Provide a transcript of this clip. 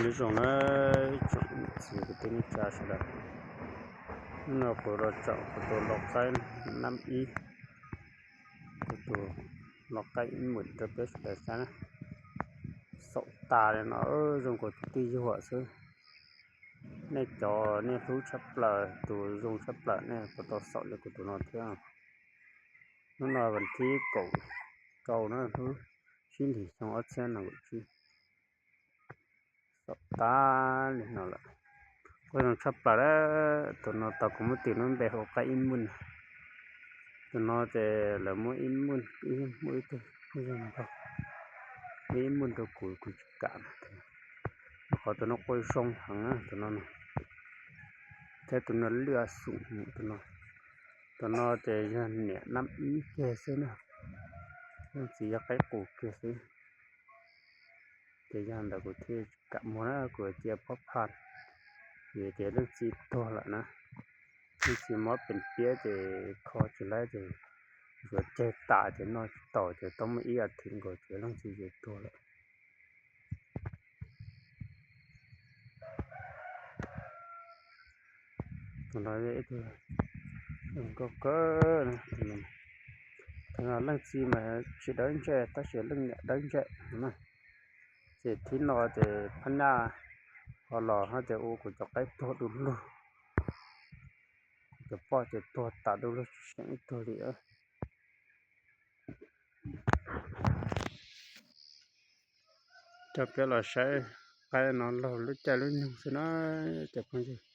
Nyob zoo na, tsoom niam txiv kwv tij neej tsa sawv daws, hnub no kuv los tsom kuv tus lau qaib nab ib, kuv tus lau qaib ib mum rau peb sawv daws saib na. Xaum tas li no, zoo nkaus tus twj yuam xwb. Nej cov nej hlub tshaj plaws, tus zoo tshaj plaws nej puas tau xaum li kuv tus no thiab. Hnub no vas thib kaum rau na, hnub tsib hlis xyoo ob txhiab nees nkaum tsib. Xaum tas li no lawm. Quaj zoo tshaj plaws lawm. Tus no tau kuv muab tis lub npe hu qaib ib muj. Tus no ces lawv muab ib muj, muaj ib tug muaj ib muj rau kuv, kuv tsis kam. Qhov tus no quaj zoo heev tus no, thiab tus no lwj xum tus no. Tus no ces yog niam nab ib kiag xwb na, leej txiv yog qaib qus kiag xwb. Ces yog ntawd kuv thiaj tsis kam muag na, kuv cia pob pha, vim tias leej txiv tuag lawm na. Leej txiv mob pes piab ces kho tsis laib ces yuav ceg tas ces noj tsis taus ces tau muaj ib as thiv nkaus ces leej txiv ces tuag lawm. Tus no ib tug zoo nkauj kawg. Tus no leej txiv mas tsis dawb ntsej tab sis leej niam dawb ntsej na. Ces thib no ces phab nyaj ho los hab ces ua kuv cov qaib tuag du lug. Cov poj ces tuag tas du lug tsis seem ib tug li. Coj peb los saib qaib no laug lub caij lub nyoog xwb na cov phooj ywg.